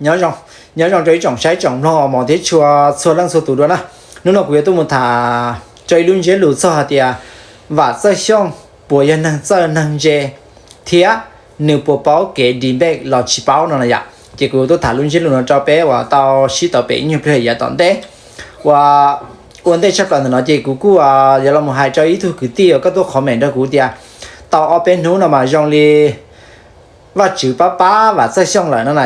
Nyob zoo, nyob zoo rau ib tsoom saib tsoom mloog uas hmov thiab tshua txhua leej txhua tus dua na. Hnub no kuv yuav tuaj mus tham rau ib lub ntsiab lus txog hais tias Vam Txawj Xyooj puas yog neeg txawj neeg ntse thiab nws puas paub kev debate los tsis paub no na yom. Ces kuv yuav tuaj tham lub ntsiab lus no rau peb uas tau sib tau pem ib nyuag pliag yav tom ntej. Uas ua ntej tshaj plaws ntawm no ces kuv kuj yuav los mus hais rau ib tug kwv tij uas koj tuaj comment rau kuv tias tau ob peb hnub no mas zoo li Vajtswv pab pab Vam Txawj Xyooj lawm no na.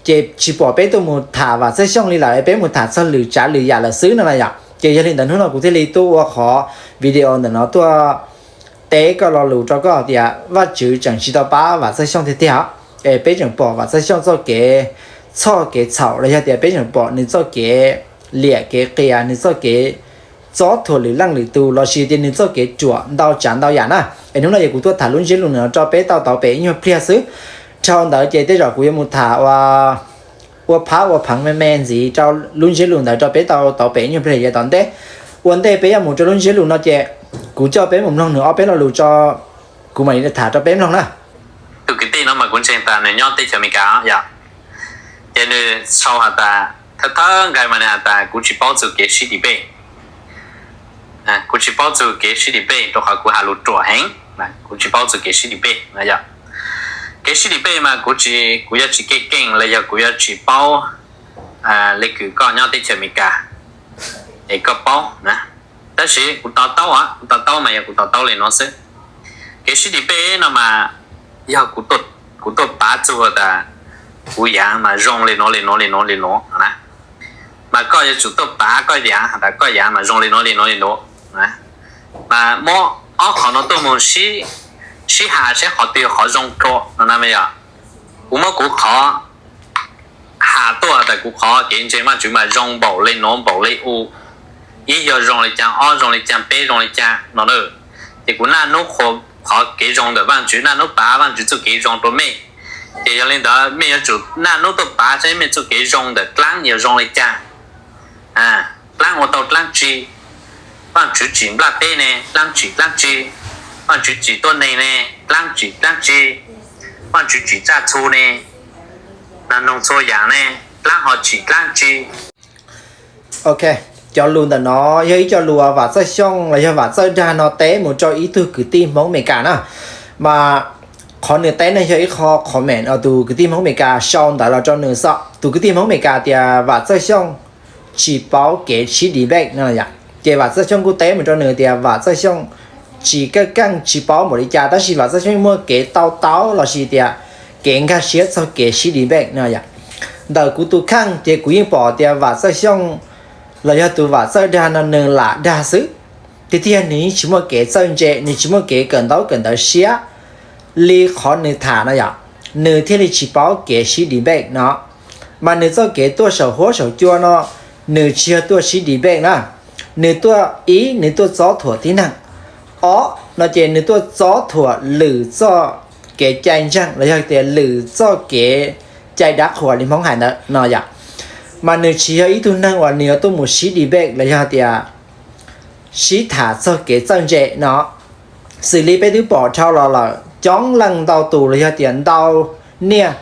Ces tsis pom peb tuaj mus tham Vam Txawj Xyooj li lawm, peb mus tham txog lwm tsav lwm yam lawm xwb no na yom. Ces yog li ntawd hnub no kuv thiaj li tuaj ua qhov video ntawm no tuaj teb koj lo lus rau koj tias Vajtswv tseem tsis tau pab Vam Txawj Xyooj tiag tiag os. Es peb tseem pom Vam Txawj Xyooj txoj kev txhoj kev txhaum los yog tias peb tseem pom nws txoj kev liam kev qias, nws txoj kev txob thuam lwm leej lwm tus los sis tias nws txoj kev ruam ntau tsav ntau yam na. Es hnub no yog kuv tuaj tham lub ntsiab lus no rau peb tau tau pem ib nyuag pliag xwb. Dhau ntawd ces tej zaum kuv yuav mus tham ua ua phab ua pheev me me ntxiv rau lub ntsiab lus ntawd rau peb tau tau pem ib nyuag pliag yav tom ntej. Ua ntej peb yuav mus rau lub ntsiab lus no ces kuv coj peb mus mloog nws ob peb lo lus tso, kuv mam li tham rau peb mloog na. Tus kwv tij no mas kuv ntseeg tas nws nyob teb chaws Amelikas yom. Ces nws sau has tas, thawj thawj nqai mas nws has tas kuv tsis paub txug kev sib debate. Kuv tsis paub txug kev sib debate rau qhov kuv has lus ruam heev. Kuv tsis paub txug kev sib debate no yom. Kev sib debate mas kuv tsis, kuv yuav tsis keej keej los yog kuv yuav tsis paub li kws koj nyob teb chaws Amelikas es koj paub na. Tab sis kuv to taub, kuv to taub mas yog kuv to taub li no xwb. Kev sib debate no mas yog kuv tuaj pav txug tas kuv yaav mas zoo li nuav li nuav li nuav li nuav na. Mas koj yuav tsum tuaj pav koj yaav has tas koj yaav mas zoo li nuav li nuav li nuav. Mas muab ob qhov no tuaj mus sib has saib qhov twg yog qhov zoo dlua no na yom. Kuv muab kuv qhov has tuaj tas kuv qhov kev ntseeg Vaajtswv mas zoo npaum li nuav npaum li u, ib yog zoo li caag, ob zoo li caag, peb zoo li caag no na. Ces kuv naj nub qhuas qhov kev zoo ntawm Vaajtswv, naj nub pav Vaajtswv txuj kev zoo rua mej. Ces yog li ntawd mej yuav tsum naj nub tuaj pav saib mej txuj kev zoo ntawm dlaab yog zoo li caag. Dlaab ua tau dlaab tsi? Vaajtswv tsim nplaj teb ne, dlaab tsim dlaab tsi? Vaajtswv tsim tuab neeg ne, dlaab tsim dlaab tsi? Vaajtswv tsim tsaj txhu ne, noog txhua yaam ne, dlaab ho tsim dlaab tsi? Ok, cov lus ntawm no yog ib co lus uas Vam Txawj Xyooj los yog Vam Txawj Dag no teb mus rau ib tug kwv tij Hmoob Amelikas na. Mas qhov nws teb no yog ib qho comment uas tus kwv tij Hmoob Amelikas sau ntawv los rau nws xwb. Tus kwv tij Hmoob Amelikas tias Vam Txawj Xyooj tsis paub kev sib debate no yom. Ces Vam Txawj Xyooj kuj teb mus rau nws tias Vam Txawj Xyooj tsis keej keej tsis paub npaum li cas, tab sis Vam Txawj Xyooj muaj kev to taub los sis tias kev nkag siab txog kev sib debate no yom. Ntawm kuv tus kheej ces kuv yeej pom tias Vam Txawj Xyooj los yog tus Vam Txawj Dag no nws lam dag xwb. Tiag tiag nws yeej tsis muaj kev txawj ntse, nws tsis muaj kev kawm ntaub kawm ntawv siab li qhov nws tham no yom. Nws thiaj li tsis paub kev sib debate no. Mas nws txoj kev tuaj saum huab saum cua no, nws tsis yog tuaj sib debate na. Nws tuaj, ib, nws tuaj txob thuam tib neeg. Ob no ces nws tuaj txob thuam lwm txoj kev cai ntseeg los yog tias lwm txoj kev cai dab qhuas li Hmoob hais ntawd no yom. Mas nws tsis yog ib tug neeg uas nws yuav tuaj mus sib debate los yog tias sib tham txog kev txawj ntse no. Xws li peb twb pom dhau los lawm coob leej ntau tus los yog tias ntau niaj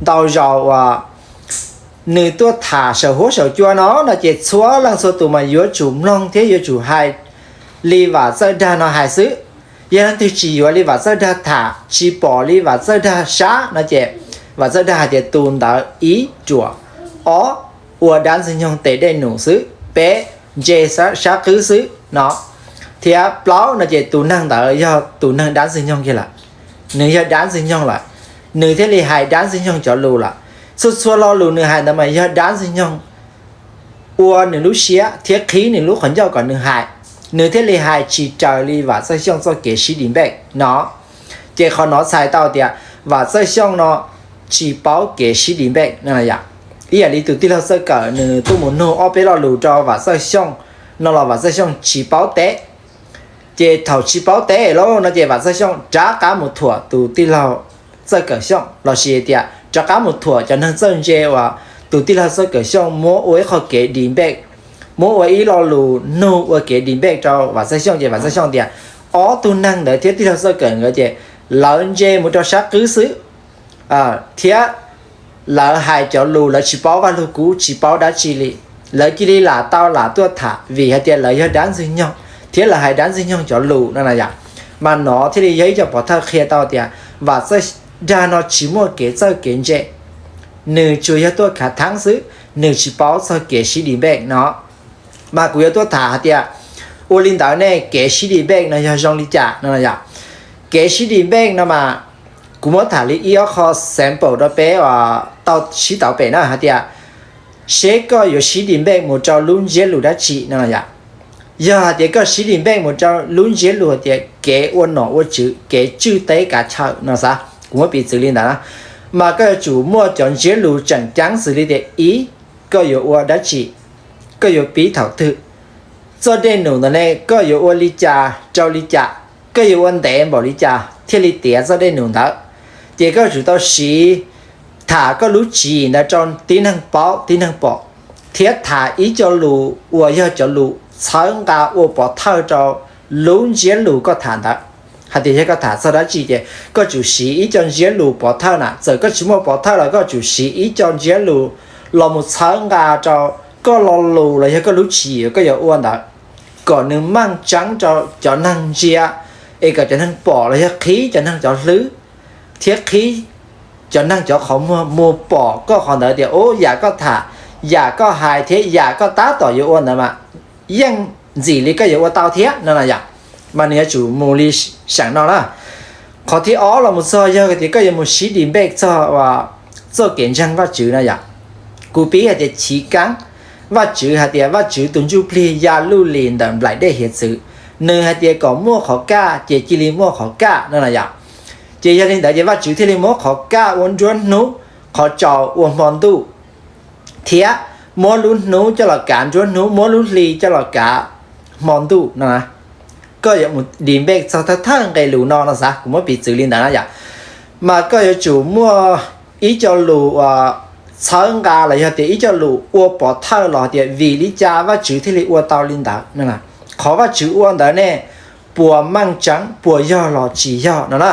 ntau zaus uas nws tuaj tham saum huab saum cua no no ces txhua leej txhua tus mas yuav tsum mloog thiab yuav tsum hais li Vam Txawj Dag no hais xwb. Yog leej twg tsis yuav li Vam Txawj Dag tham, tsis pom li Vam Txawj Dag sab no ces Vam Txawj Dag hais tias tus ntawd ib ruam, ob, ua dab ntxwg nyoog tes dej num xwb, peb, ntse sab qwb xwb no, thiab plaub no ces tus neeg ntawd yog tus neeg dab ntxwg nyoog kiag lawm. Nws yog dab ntxwg nyoog lawm, nws thiaj li hais dab ntxwg nyoog cov lus lawm. Txhua txhua lo lus nws hais ntawd mas yog dab ntxwg nyoog ua nws lub siab thiab qhib nws lub qhov ncauj kom nws hais, nws thiaj li hais tsis raws li Vam Txawj Xyooj txoj kev sib debate no. Ces qhov no txhais tau tias Vam Txawj Xyooj no tsis paub kev sib debate no yom. Ib yam li tus tij laug Txawj Kawm nws tuaj mus nug ob peb lo lus rau Vam Txawj Xyooj no los Vam Txawj Xyooj tsis paub teb. Ces thaum tsis paub teb lawm no ces Vam Txawj Xyooj rov qab mus thuam tus tij laug Txawj Kawm Xyooj los sis tias rov qab mus thuam cov neeg txawj ntse uas tus tij laug Txawj Kawm Xyooj muab ua ib qho kev debate, muab ua ib lo lus nug ua kev debate rau Vam Txawj Xyooj ces Vam Txawj Xyooj tias ob tug neeg ntawd thiab tij laug Txawj Kawm nkawd ces lawv ntse mus rau sab qwb xwb, thiab lawv hais cov lus lawv tsis paub Vaj Lug Kub, tsis paub dab tsi li, lawv cia li lam tau lam tuaj tham vim hais tias lawv yog dab ntxwg nyoog thiab lawv hais dab ntxwg nyoog cov lus no na yom. Mas no thiaj li yog ib co pov thawj qhia tau tias Vam Txawj Dag no tsis muaj kev txawj kev ntse, nws tsuas yog tuaj khav theeb xwb, nws tsis paub txog kev siv debate no. Mas kuv yuav tuaj tham hais tias ua li ntawd ne kev siv debate no yog zoo li cas no yom. Kev siv debate no mas kuv muab tham li ib ob qho sample rau peb tau sib tau pem na hais tias seb koj yuav siv debate mus rau lub ntsiab lus dab tsi no yom. Yog hais tias koj siv debate mus rau lub ntsiab lus hais tias kev ua nom ua tswv, kev tswj teb kav chaw no xav, kuv muab piv txwv li ntawd na, mas koj yuav tsum muaj cov ntsiab lus tseem ceeb xws li tias ib, koj yuav ua dab tsi, koj yuav pib thaum twg, txoj dej num ntawd ne koj yuav ua li cas rau li cas, koj yuav ua ntev npaum li cas thiaj li tiav txoj dej num ntawd. Ces koj yuav tsum tau siv tham koj lub tswv yim ntawd rau tib neeg paub tib neeg pom, thiab tham ib co lus uas yog cov lus txhawb nqa ua pov thawj rau lub ntsiab lus koj tham ntawd. Hais tias yog koj tham txog dab tsi ces koj tsum siv ib co ntsiab lus pov thawj na, txawm koj tsis muaj pov thawj los koj tsum siv ib co ntsiab lus los mus txhawb nqa rau koj lo lus los yog koj lub tswv yim koj yuav ua ntawd, kom nws meej tseeb rau cov neeg ntsia, es kom cov neeg pom los yog qhib cov neeg cov hlwb, thiab qhib cov neeg cov qhov muag mus pom koj qhov ntawd tias ub yam koj tham, yam koj hais thiab yam koj tab tom yuav ua ntawd mas yeej ntxim li koj yuav ua tau thiab no na yom. Mas nws yuav tsum mus li seem no na. Qhov thib ob los mus txog yog tias koj yuav mus siv debate txog txoj kev ntseeg Vajtswv no yom. Kuv pib hais tias chiv keeb, Vajtswv hais tias Vajtswv tus ntsuj plig ya luj lis ntawm nplaim dej hiav txwv, nws hais tias kom muaj qhov kaj ces cia li muaj qhov kaj no na yom. Ces yog li ntawd ces Vajtswv thiaj li muab qhov kaj ua nruab hnub, qhov tsaus ua hmo ntuj, thiab muab lub hnub coj los kav nruab hnub, muab lub hli coj los kav hmo ntuj no. Koj yuav mus debate txog thawj thawj nqe lus no no xav, kuv muab piv txwv li ntawd na yom. Mas koj yuav tsum muaj ib co lus uas txhawb nqa los yog tias ib co lus ua pov thawj los tias vim li cas Vajtswv thiaj li ua tau li ntawd no. Qhov Vajtswv ua ntawd ne puas meej tseeb, puas yog los tsis yog no na.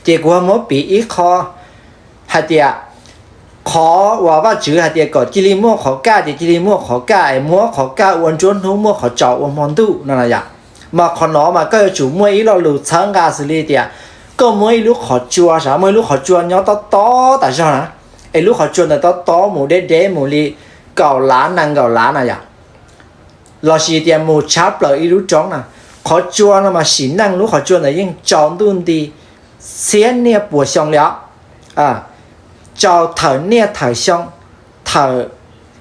Ces kuv ho muab piv ib qho hais tias qhov uas Vajtswv hais tias kom cia li muaj qhov kaj ces cia li muaj qhov kaj es muab qhov kaj ua nruab hnub, muaj qhov tsaus ua hmo ntuj no na yom. Mas qhov no mas koj yuav tsum muaj ib lo lus txhawb nqa xws li tias koj muab ib lub qhov tsua, sav, muaj ib lub qhov tsua nyob tob tob tas zog na, es lub qhov tsua ntawd tob tob mus deb deb mus li kaum lav nees nkaum lav na yom, lossis tias mus tshab plaws ib lub roob na. Qhov tsua no mas sim neej lub qhov tsua ntawd yeej tsaus ntuj nti txhiab niaj puas xyoo li os. Tsaus thawm niaj thawm xyoo, thawm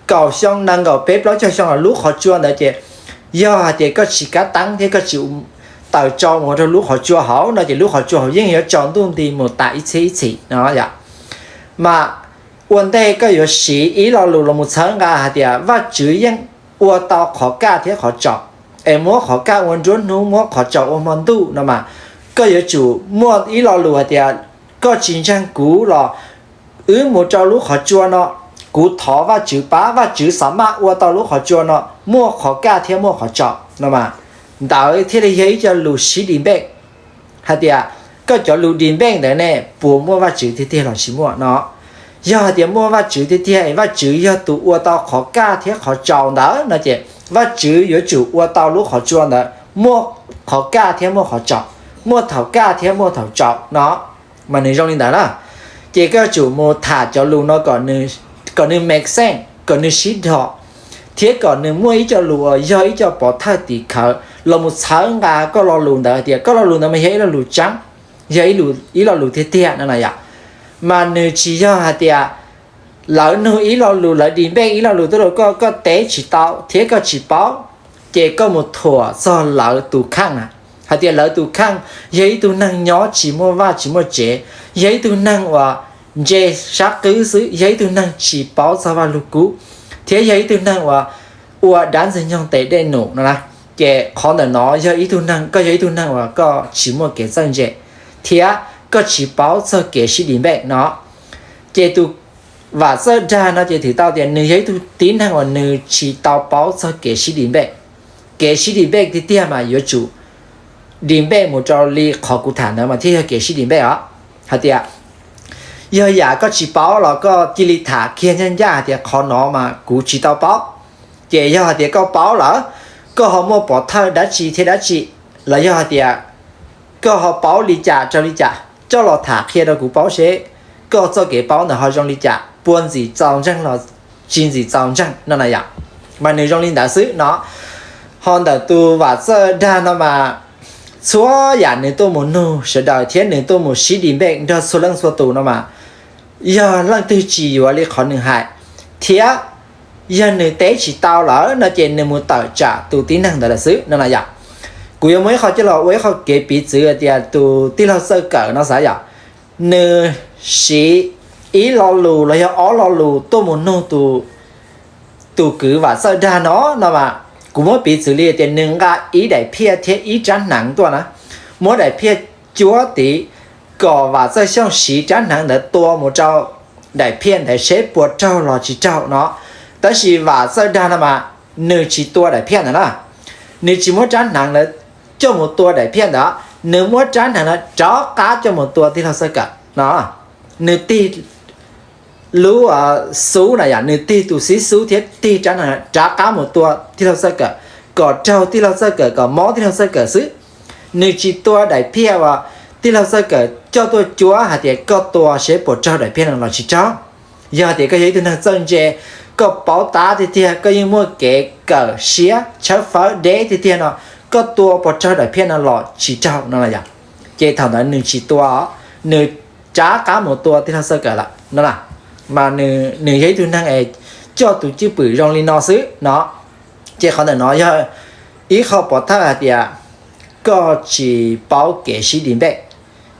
kaum xyoo, nees nkaum, peb plaub caug xyoo los lub qhov tsua ntawd ces yog hais tias koj tsis kab teeb thiab koj tsis taws tsau mus rau lub qhov tsua hauv no ces lub qhov tsua hauv yeej yuav tsaus ntuj nti mus tas ib txhiab ib txhis no yom. Mas ua ntej koj yuav siv ib lo lus los mus txhawb nqa hais tias Vajtswv yeej ua tau qhov kaj thiab qhov tsaus, es muab qhov kaj ua nruab hnub, muab qhov tsaus ua hmo ntuj no mas, koj yuav tsum muaj ib lo lus hais tias koj tsis ntseeg kuv los wb mus rau lub qhov tsua no, kuv thov Vajtswv pab, Vajtswv xav maj ua tau lub qhov tsua no muaj qhov kaj thiab muaj qhov tsaus no mas, ntawd thiaj li yog ib co lus siv debate hais tias koj cov lus debate ntawd ne puas muaj Vajtswv tiag tiag los tsis muaj no. Yog hais tias muaj Vajtswv tiag tiag es Vajtswv yog tus ua tau qhov kaj thiab qhov tsaus ntawd no ces Vajtswv yuav tsum ua tau lub qhov tsua ntawd muaj qhov kaj thiab muaj qhov tsaus, muaj thaum kaj thiab muaj thaum tsaus no. Mas nws zoo li ntawd na. Ces koj yuav tsum mus tham cov lus no kom nws make sense, kom nws sib dhos, thiab kom nws muaj ib co lus uas yog ib co pov thawj tim khawv los mus txhawb nqa koj lo lus ntawd tias koj lo lus ntawd mas yog ib lo lus tseeb, yog ib lo lus tiag tiag no na yom. Mas nws tsis yog hais tias lawv nug ib lo lus, lawv debate ib lo lus tuaj rau koj, koj teb tsis tau thiab koj tsis paub, ces koj mus thuam txog lawv tus kheej na, hais tias lawv tus kheej yog ib tug neeg nyob tsis muaj vaj tsis muaj tsev, yog ib tug neeg uas ntse sab qwb xwb, yog ib tug neeg tsis paub txog Vaj Lug Kub, thiab yog ib tug neeg uas ua dab ntxwg nyoog tes dej num no na. Ces qhov ntawm no yog ib tug neeg, koj yog ib tug neeg uas koj tsis muaj kev txawj ntse, thiab koj tsis paub txog kev siv debate no. Ces tus Vam Txawj Dag no ces thwm tau tias nws yog ib tug tib neeg uas nws tsis tau paub txog kev siv debate. Kev siv debate tiag tiag mas yuav tsum debate mus rau li qhov kuv tham ntawd mas thiaj yog kev siv debate os. Hais tias Yog yam koj tsis paub los koj cia li tham kiag ncaj ncaj hais tias qhov no mas kuv tsis tau paub. Ces yog hais tias koj paub lawm, koj ho muaj pov thawj dab tsi thiab dab tsi, los yog hais tias koj ho paub li cas rau li cas, coj los tham qhia rau kuv paub seb koj txoj kev paub ntawd ho zoo li cas, puas ntxim txaus ntseeg los tsis ntxim txaus ntseeg no na yom. Mas nws zoo li ntawd xwb no. Ho ntawm tus Vam Txawj Dag no mas txhua yam nws tuaj mus nug sawv daws thiab nws tuaj mus sib di npej nrog txhua leej txhua tus no mas yog leej twg tsis yuav li qhov nws hais, thiab yog nws teb tsis tau lawm no ces nws mus tawm tsam tus tib neeg ntawd lawm xwb no na yom. Kuv yuav muaj ib qho coj los ua ib qho kev piv txwv hais tias tus tij laug Txawj Kawm no xav yom, nws siv ib lo lus los yog ob lo lus tuaj mus nug tus, tus kwv Vam Txawj Dag no no mas, kuv muab piv txwv li tias nws nqa ib daim phiaj thiab ib rab hneev tuaj na, muab daim phiaj cuab tid kom Vam Txawj Xyooj siv rab hneev ntawd tua mus rau daim phiaj ntawd seb puas raug los tsis raug no. Tab sis Vam Txawj Dag no mas nws tsis tua daim phiaj ntawd na, nws tsis muab rab hneev ntawd coj mus tua daim phiaj ntawd, nws muab rab hneev ntawd rov qab coj mus tua tij laug Txawj Kawm no. Nws tig lub xub na yom, nws tig tus xib xub thiab tig rab hneev rov qab mus tua tij laug Txawj Kawm, kom raug tij laug Txawj Kawm, kom mob tij laug Txawj Kawm xwb. Nws tsis tua daim phiaj uas tij laug Txawj Kawm coj tuaj cuab hais tias koj tua seb puas raug daim phiaj no los tsis raug. Yog hais tias koj yog ib tug neeg txawj ntse, koj paub tab tiag tiag, koj yeej muaj kev kawm siab tshawb fawb deb tiag tiag no, koj tua puas raug daim phiaj no los tsis raug no yom. Ces thaum ntawd nws tsis tua, nws rov qab mus tua tij laug Txawj Kawm lawm no. Mas nws yog ib tug neeg es coj tus cwj pwm zoo li no xwb no. Ces qhov ntawm no yog ib qho pov thawj hais tias koj tsis paub kev sib di npej,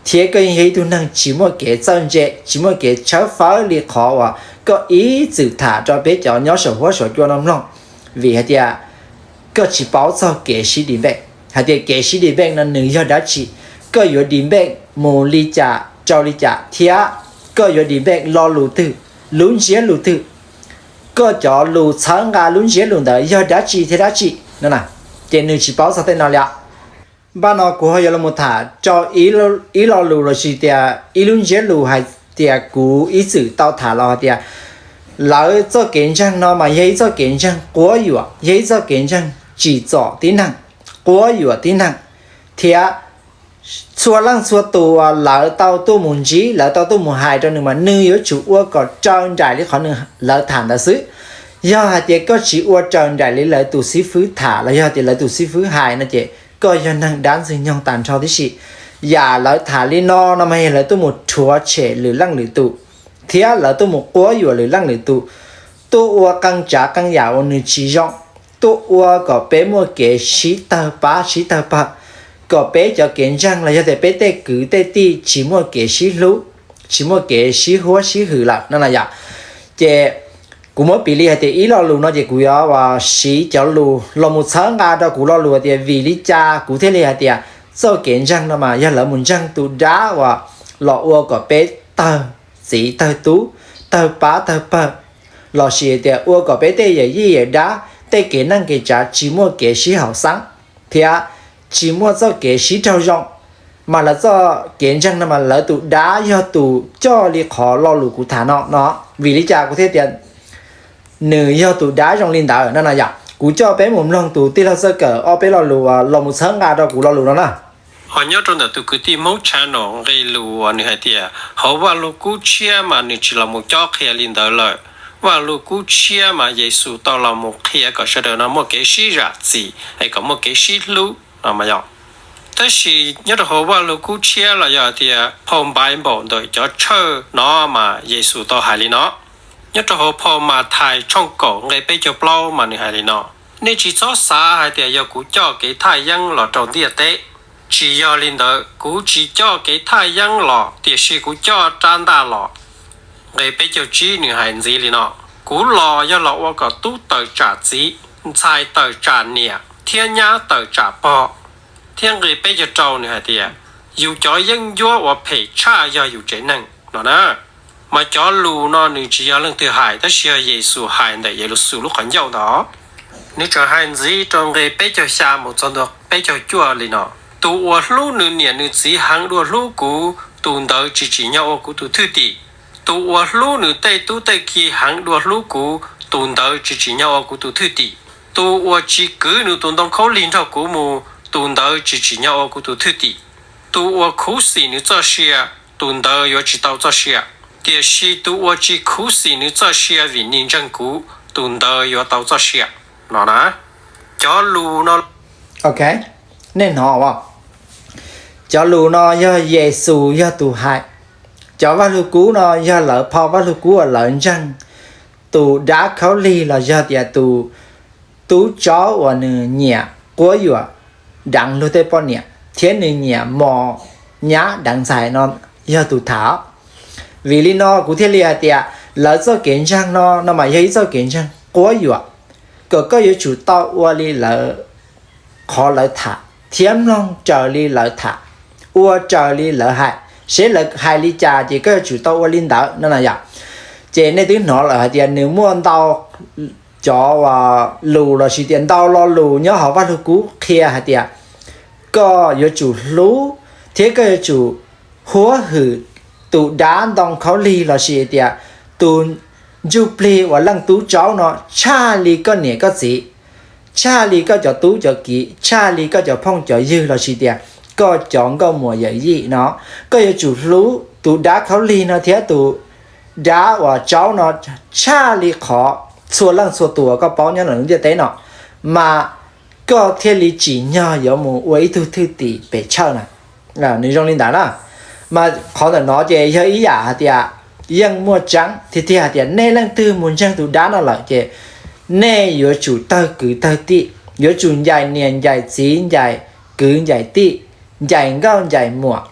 thiab koj yeej yog ib tug neeg tsis muaj kev txawj ntse, tsis muaj kev tshawb fawb li qhov uas koj ib txwm tham rau peb cov nyob saum huab saum cua no mloog. Vim hais tias koj tsis paub txog kev sib di npej, hais tias kev sib di npej no nws yog dab tsi, koj yuav di npej mus li cas rau li cas, thiab koj yuav di npej lo lus twg, lub ntsiab lus twg, koj cov lus txhawb nqa lub ntsiab lus ntawd yog dab tsi thiab dab tsi no. Ces nws tsis paub txog tej no li. Npaj no kuv ho yuav los tham rau ib lo lus lossis tias ib lub ntsiab lus hais tias kuv ib txwm tau tham los hais tias lawv txoj kev ntseeg no mas yog ib txoj kev ntseeg quab yuam, yog ib txoj kev ntseeg tsim txom tib neeg, quab yuam tib neeg, thiab txhua leej txhua tus uas lawv tau tuaj mus ntsib, lawv tau tuaj mus hais rau nws mas nws yuav tsum ua kom raws nraim li qhov nws, lawv tham ntawd xwb. Yog hais tias koj tsis ua raws nraim li lawv tus xib fwb tham los yog tias lawv tus xib fwb hais no ces koj yog neeg dab ntxwg nyoog tag nrho tib si. Yam lawv tham li no no mas yog lawv tuaj mus rhuav tshem lwm leej lwm tus, thiab lawv tuaj mus quab yuam lwm leej lwm tus, tuaj ua qee tsav qee yam uas nws tsis zoo, tuaj ua kom peb muaj kev sib tawg pab sib tawg pawg, kom peb cov kev ntseeg los yog tias peb tej kwv tej tij tsis muaj kev sib hlub, tsis muaj kev sib huab sib hwm lawm no na yom. Ces kuv muab piv li hais tias ib lo lus no ces kuv yuav siv cov lus los mus txhawb nqa rau kuv lo lus tias vim li cas kuv thiaj li hais tias txoj kev ntseeg no mas yog lawv mus ntseeg tus dab uas los ua kom peb tawg txiv tawg tub, tawg pab tawg pawg, lossis tias ua kom peb tej yawm yij yawm dab tej kev neej kev tsav tsis muaj kev sib haum xeeb, thiab tsis muaj txoj kev sib raug zoo. Mas lawv txoj kev ntseeg no mas lawv tus dab yog tus coj li qhov lo lus kuv tham no no. Vim li cas kuv thiaj tias nws yog tus dab zoo li ntawd no na yom? Kuv coj peb mus mloog tus tij laug Txawj Kawm ob peb lo lus uas los mus txhawb nqa rau kuv lo lus no na. Ho nyob rau ntawm tus kwv tij Hmoob Channel nqe lus uas nws hais tias hauv Vaj Lug Kub Tshiab mas nws tsis los mus cob qhia li ntawd lawm. Vaj Lug Kub Tshiab mas Yexus tau los mus qhia kom sawv daws no muaj kev sib zam txim es kom muaj kev sib hlub no mas yog. Tab sis nyob rau hauv Vaj Lug Kub Tshiab los yog tias phau Npaiv Npaum ntawm cov tshawj no mas Yexus tau hais li no. Nyob rau hauv phau Mathais tshooj kaum nqe peb caug plaub mas nws hais li no: Nej tsis txhob xav hais tias yog kuv coj kev thaj yeeb los rau ntiaj teb. Tsis yog li ntawd, kuv tsis coj kev thaj yeeb los, tiam sis kuv coj rab ntaj los. Nqe peb caug tsib nws hais ntxiv li no: Kuv los yog los ua kom tub tawm tsam txiv, ntxhais tawm tsam niam, thiab nyab tawm tsam pog. Thiab nqe peb caug rau nws hais tias: Yus cov yeeb ncuab uas phem tshaj yog yus tsev neeg no na. Mas cov lus no nws tsis yog leej twg hais, tab sis yog Yexus hais ntawm Yexus lub qhov ncauj ntawd. Nws tseem hais ntxiv rau nqe peb caug xya mus txog ntua peb caug cuaj li no: Tus uas hlub nws niam nws txiv heev dua hlub kuv, tus ntawd tsis tsim nyog ua kuv tus thwj tim. Tus uas hlub nws tej tub tej ki heev dua hlub kuv, tus ntawd tsis tsim nyog ua kuv tus thwj tim. Tus uas tsis kwv nws tus ntoo khaub lig nrog kuv mus, tus ntawd tsis tsim nyog ua kuv tus thwj tim. Tus uas khuv xim nws txoj sia, tus ntawd yuav tsis tau txoj sia, tiam sis tus uas tsis khuv xim nws txoj sia vim nws ntseeg kuv, tus ntawd yuav tau txoj sia. No na, cov lus no, ok, nej hnov, cov lus no yog Yexus yog tus hais. Cov vaj lug kub no yog lawv phau vaj lug kub uas lawv ntseeg tus dab khaub lig los yog tias tus tub tsaub uas nws nyiam quab yuam deev luag tej poj niam thiab nws nyiam mos nyab deev ntxhais no yog tus tham. Vim li no kuv thiaj li hais tias lawv txoj kev ntseeg no no mas yog ib txoj kev ntseeg quab yuam, kom koj yuav tsum tau ua li lawv, qhov lawv tham thiab mloog raws li lawv tham, ua raws li lawv hais, seb lawv hais li cas ces koj yuav tsum tau ua li ntawd no na yom. Ces nej twb hnov lawm hais tias nws muaj ntau cov lus los sis tias ntau lo lus nyob hauv vaj lug kub qhia hais tias koj yuav tsum hlub thiab koj yuav tsum huab hwm tus dab ntoo khaub lig los sis tias tus ntsuj plig uas leej tub tsaub no tshaj li koj niam koj txiv, tshaj li koj cov tub cov kiv, tshaj li koj cov phooj cov ywg los sis tias koj cov nkauj muam yawm yij no. Koj yuav tsum hlub tus dab khaub lig no thiab tus dab uas tsaub no tshaj li qhov txhua leej txhua tus uas koj paub nyob ntawm lub ntiaj teb no, mas koj thiaj li tsim nyog yuav mus ua ib tug thwj tim pem tshawj na. Nws zoo li ntawd na. Mas qhov ntawm no ces yog ib yam hais tias yeej muaj tseeb tiag tiag hais tias nej leej twg mus ntseeg tus dab no lawm ces nej yuav tsum tawg kwv tawg tij, yuav tsum ncaim niam ncaim txiv, ncaim kwv ncaim tij, ncaim nkauj ncaim muam,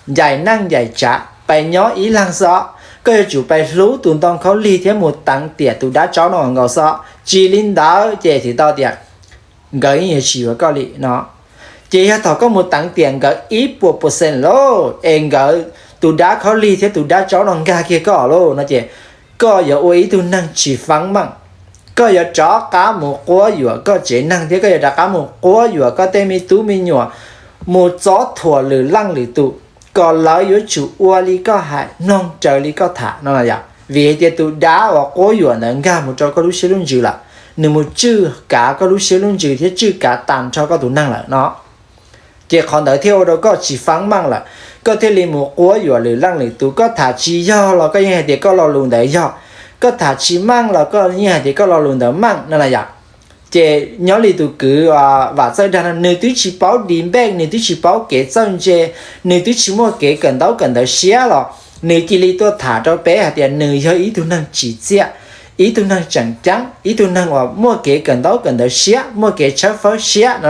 ncaim neej ncaim tsav, pais nyob ib leeg xwb os. Koj yuav tsum pais hlub tus ntoo khaub lig thiab mus teev tiam tus dab tsaub no nkaus xwb os. Tsis li ntawd ces txhais tau tias nkawd yeej yuav tsis yuav koj li no. Ces yog thaum koj mus teev tiam nkawd ib puas percent lauj, es nkawd, tus dab khaub lig thiab tus dab tsaub no nkag kiag koj lauj no ces koj yuav ua ib tug neeg tsis feeb meej. Koj yuav rov qab mus quab yuam koj tsev neeg thiab koj yuav rov qab mus quab yuam koj tej me tub me nyuam, mus txob thuam lwm leej lwm tus, kom lawv yuav tsum ua li koj hais, mloog raws li koj tham no yom. Vim hais tias tus dab uas quab yuam ntawd nkag mus rau koj lub siab lub ntsws lawm, nws mus tswj kav koj lub siab lub ntsws thiab tswj kav tag nrho koj tus neeg lawm no. Ces qhov ntawd thiaj ua rau koj tsis feeb meej lawm, koj thiaj li mus quab yuam lwm leej lwm tus. Koj tham tsis yog los koj yeej hais tias koj lo lus ntawd yog, koj tham tsis meej los koj yeej hais tias koj lo lus ntawd meej no na yom. Ces nyob li tus kwv Vam Txawj Dag no nws twb tsis paub debate, nws twb tsis paub kev txawj ntse, nws twb tsis muaj kev kawm ntaub kawm ntawv siab los nws cia li tuaj tham rau peb hais tias nws yog ib tug neeg tsim txiaj, ib tug neeg tseem ceeb, ib tug neeg uas muaj kev kawm ntaub kawm ntawv siab, muaj kev tshawb fawb siab no.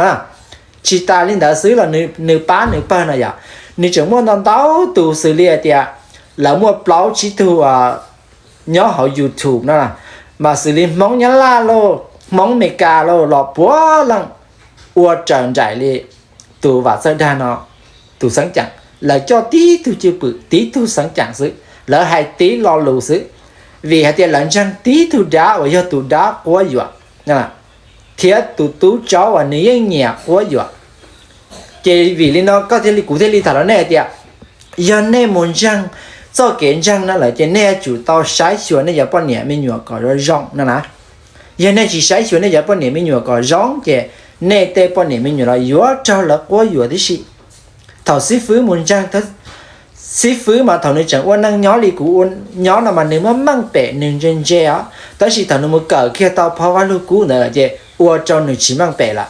Tsis tas li ntawd xwb los nws pab nws pawg no yom, nws tseem muaj ntau ntau tus xws li hais tias lawv muaj plaub tsib tug nyob hauv YouTube no, mas xws li Hmoob Nyab Laj lauj, Hmoob Amelikas lauj, los puav leej ua raws nraim li tus Vam Txawj Dag no, tus xeeb ceem. Lawv coj tib tug cwj pwm tib tug xeeb ceem xwb, lawv hais tib lo lus xwb, vim hais tias lawv ntseeg tib tug dab uas yog tus dab quab yuam thiab tus tub tsaub uas nws yeej nyiam quab yuam. Ces vim li no koj thiaj li, kuv thiaj li tham rau nej hais tias yog nej mus ntseeg txoj kev ntseeg no lawm ces nej yuav tsum tau saib xyuas nej cov poj niam me nyuam kom zoo zoo no na. Yog nej tsis saib xyuas nej cov poj niam me nyuam kom zoo ces nej tej poj niam me nyuam los yuav raug lawv quab yuam tib si. Thaum xib fwb mus ntseeg, xib fwb mas thaum nws tseem ua neej nyob li kuv nyob no mas nws muaj meej pem nws ntse ntse os, tab sis thaum nws mus kawm kiag tau phau Vaj Lug Kub ntawd lawm ces ua rau nws tsis meej pem lawm.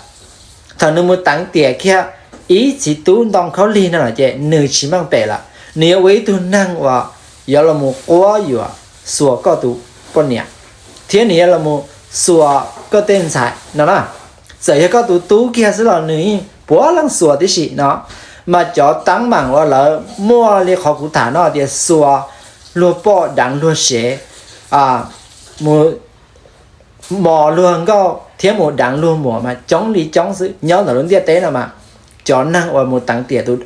Thaum nws mus teev tiam kiag ib txiv tub ntoo khaub lig no lawm ces nws tsis meej pem lawm, nws yuav ua ib tug neeg uas yuav los mus quab yuam xuas koj tus poj niam, thiab nws yuav los mus xuas koj tej ntxhais no na. Txawm yog koj tus tub kiag xwb los nws yeej puav leej xuas tib si no. Mas cov teeb meem uas lawv muaj li qhov kuv tham no tias xuas luag poj deev luag sev, mus mos luag nkauj thiab mus deev luag muam mas coob li coob xwb nyob ntawm lub ntiaj teb no mas. Cov neeg uas mus teev tiam tus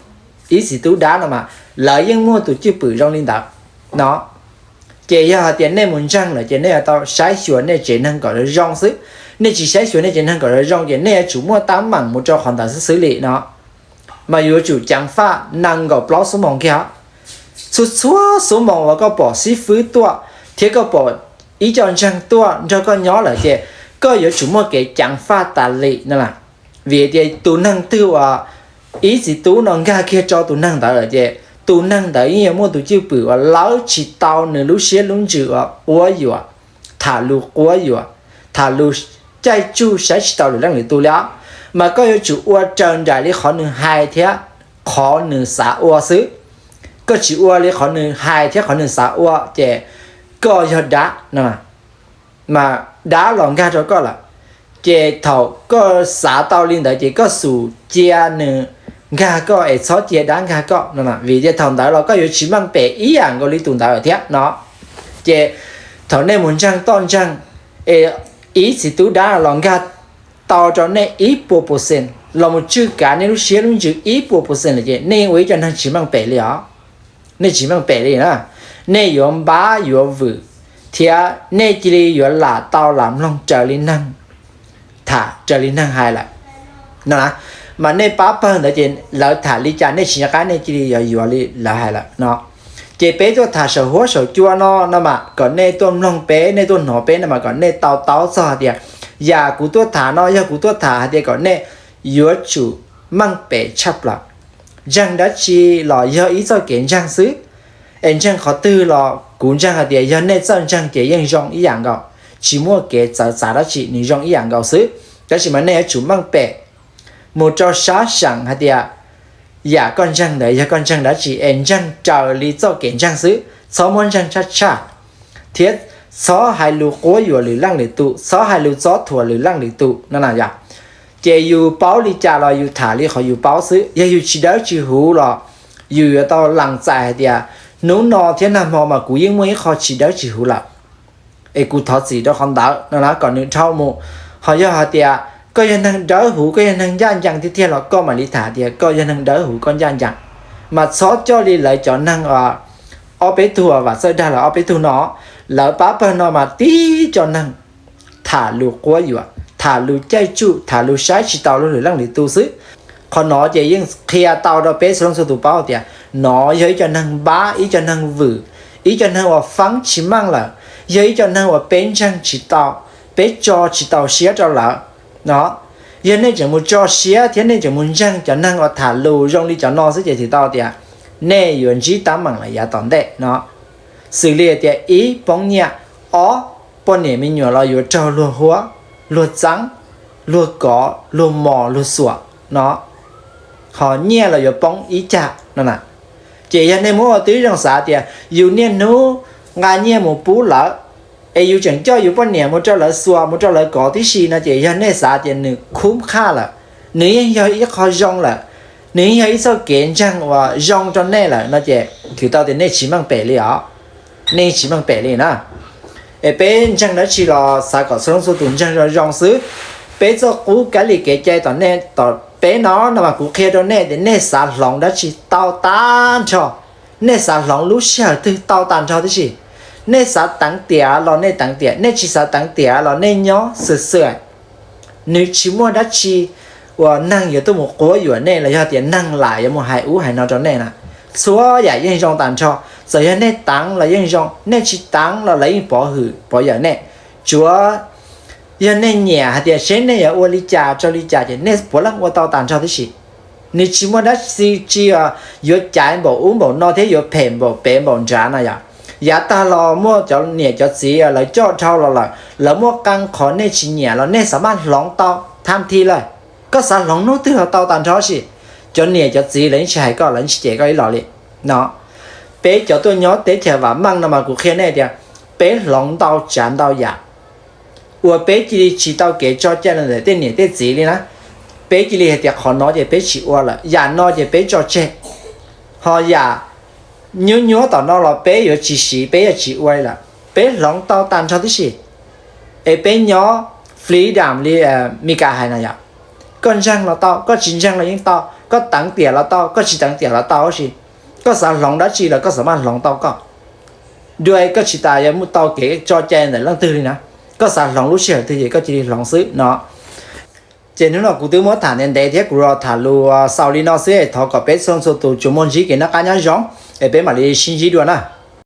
ib txiv tub dab no mas lawv yeej muaj tus cwj pwm zoo li ntawd no. Ces yog hais tias nej mus ntseeg lawm ces nej yuav tau saib xyuas nej tsev neeg kom zoo zoo xwb. Nej tsis saib xyuas nej tsev neeg kom zoo zoo ces nej yuav tsum muaj teeb meem mus rau qhov ntawd xwb xwb li no. Mas yuav tsum ceev faj nees nkaum plaub xuab moos kiag. Txhua txhua xuv moos uas koj pom xib fwb tuaj thiab koj pom ib co ntseeg tuaj nrog koj nyob lawm ces koj yuav tsum muaj kev ceev faj tas li no. Vim tias tus neeg twg uas ib txiv tub no nkag kiag rau tus neeg ntawd lawm ces tus neeg ntawd yeej yuav muaj tus cwj pwm uas lawv tsis tau nws lub siab lub ntsws uas quab yuam, tham lus quab yuam, tham lus caij tsuj saib tsis taus lwm leej lwm tus li os. Mas koj yuav tsum ua raws nraim li qhov nws hais thiab qhov nws xav ua xwb. Koj tsis ua li qhov nws hais thiab qhov nws xav ua ces koj yog dab no, mas dab los nkag rau koj lawm. Ces thaum koj xav tau li ntawd ces koj xum cia nws nkag koj es txhob cia dab nkag koj no, vim tias thaum ntawd los koj yuav tsis meej pem ib yam nkaus li tus ntawd thiab no. Ces thaum nej mus ntseeg toj ntseeg es ib txiv tub dab los nkag tau rau nej ib puas percent los mus tswj kav nej lub siab lub ntsws ib puas percent lawm ces nej ua ib co neeg tsis meej pem li os. Nej tsis meej pem li na, nej yuav npab yuav vwm thiab nej cia li yuav lam tau lam mloog raws li neeg tham raws li neeg hais lawm no. Mas nej pab pawg ntawd ces lawv tham li cas nej tsis nco qab nej cia li yuav yuav li lawv hais lawm no. Ces peb tuaj tham saum huab saum cua no no mas kom nej tuaj mloog peb, nej tuaj hnov peb no mas kom nej tau taub txog hais tias yam kuv tuaj tham no yog kuv tuaj tham hais tias kom nej yuav tsum meej pem tshaj plaws. Ntseeg dab tsi los yog ib txoj kev ntseeg xwb, es ntseeg qhov twg los kuv ntseeg hais tias yog nej txawj ntseeg ces yeej zoo ib yam nkaus, tsis muaj kev txawv txav dab tsi, nws zoo ib yam nkaus xwb. Tab sis mas nej yuav tsum meej pem mus rau sab seem hais tias yam koj ntseeg ntawd yog koj ntseeg dab tsi es ntseeg raws li txoj kev ntseeg xwb, txhob muab ntseeg tshaj tshaj, thiab txhob hais lus quab yuam lwm leej lwm tus, txhob hais lus txob thuam lwm leej lwm tus no na yom. Ces yus paub li cas los yus tham li qhov yus paub xwb, yog yus tsis dawb tsis huv los yus yuav tau lees txais hais tias hnub no thiab nag hmo mas kuv yeej muaj ib qho tsis dawb tsis huv lawm, es kuv thov txim rau qhov ntawd no na kom nws dhau mus. Ho yog hais tias koj yog neeg dawb huv, koj yog neeg ncaj ncees tiag tiag los koj mam li tham tias koj yog neeg dawb huv koj ncaj ncees. Mas txhob coj li lawv cov neeg ob peb tug uas vam txawj dag lawv ob peb tug no, lawv pab pawg no mas tib co neeg tham lus quab yuam, tham lus caij tsuj, tham lus saib tsis taus luag lwm leej lwm tus xwb. Qhov no ces yeej qhia tau rau peb txhua leej txhua tus paub tias no yog ib co neeg npab, ib co neeg vwm, ib co neeg uas faab tsis meej lawm, yog ib co neeg uas peb ntseeg tsis tau, peb tso tsis tau siab rau lawm no. Yog nej tseem mus tso siab thiab nej tseem mus ntseeg cov neeg uas tham lus zoo li cov no xwb ces twb tau tias nej yuav ntsib teeb meem lawm yav tom ntej no. Xws li tias ib, poob nyiaj, ob, poj niam me nyuam los yuav raug luag huab, luag txeeb, luag kov, luag mos, luag xuam no, ho nyiaj los yuav poob ib cag no na. Ces yog nej muab ua tib zoo xav tias yus niaj hnub nqa nyiaj mus pub lawv, es yus tseem coj yus poj niam mus rau lawv xuas, mus rau lawv kov tib si no ces yog nej xav tias nws khub qhaj lawm, nws yeej yog ib qho zoo lawm, nws yeej yog ib txoj kev ntseeg uas zoo rau nej lawm no ces twb tau tias nej tsis meej pem li os. Nej tsis meej pem li na. Es peb ntseeg dab tsi los xav kom txhua leej txhua tus ntseeg zoo zoo xwb. Peb txoj qub kab li kev cai tom nej tom peb no no mas kuv qhia rau nej tias nej xav hloov dab tsi tau tag nrho, nej xav hloov lub sij hawm twg tau tag nrho tib si. Nej xav teev tiam los nej teev tiam, nej tsis xav teev tiam los nej nyob xwm xwm. Nws tsis muaj dab tsi uas neeg yuav tuaj mus quab yuam nej los yog tias neeg lam yuav mus hais ub hais no rau nej na. Txhua yam yeej zoo tag nrho, txawm yog nej teev los yeej zoo, nej tsis teev los lawv yeej pov hwm pov yawm nej. Tsuav yog nej nyiam hais tias seb nej yuav ua li cas rau li cas ces nej puav leej ua tau tag nrho tib si. Nws tsis muaj dab tsi tsi yuav caiv npaum ub npaum no thiab yuav phem npaum pem npaum nrad no yom. Yav tag los muaj cov niam cov txiv lawv coj dhau los lawm, lawv muaj qee qhov nej tsis nyiam los nej xav maj hloov tau thaj thi lawm. Koj xav hloov hnub twg los tau tag nrho si. Cov niam cov txiv lawv yeej tsis hais koj, lawv yeej tsis cem koj ib los li no. Peb cov tuaj nyob teb chaws vam meej no mas kuv qhia nej tias peb hloov ntau tsav ntau yam. Uas peb cia li tsis tau kev tso cai los ntawm tej niam tej txiv li na. Peb cia li hais tias qhov no ces peb tsis ua lawm, yam no ces peb tso tseg. Ho yam nyuab nyuab tom no los peb yuav tsis siv, peb yuav tsis ua lawm. Peb hloov tau tag nrho tib si. Es peb nyob freedom li Mis Kas hais no yom. Koj ntseeg los tau, koj tsis ntseeg los yeej tau, koj teev tiam los tau, koj tsis teev tiam los tau si. Koj xav hloov dab tsi los koj xav maj hloov tau koj. Dua koj tsis tas yuav mus tau kev tso cai ntawm leej twg li na. Koj xav hloov lub sij hawm twg ces koj cia li hloov xwb no. Ces hnub no kuv twb muab tham ntev ntev thiab kuv los tham lus xaus li no xwb, thov kom peb txhua txhua tus tsuas muaj ntsib kev noj qab nyob zoo. Es peb mam li sib ntsib dua na.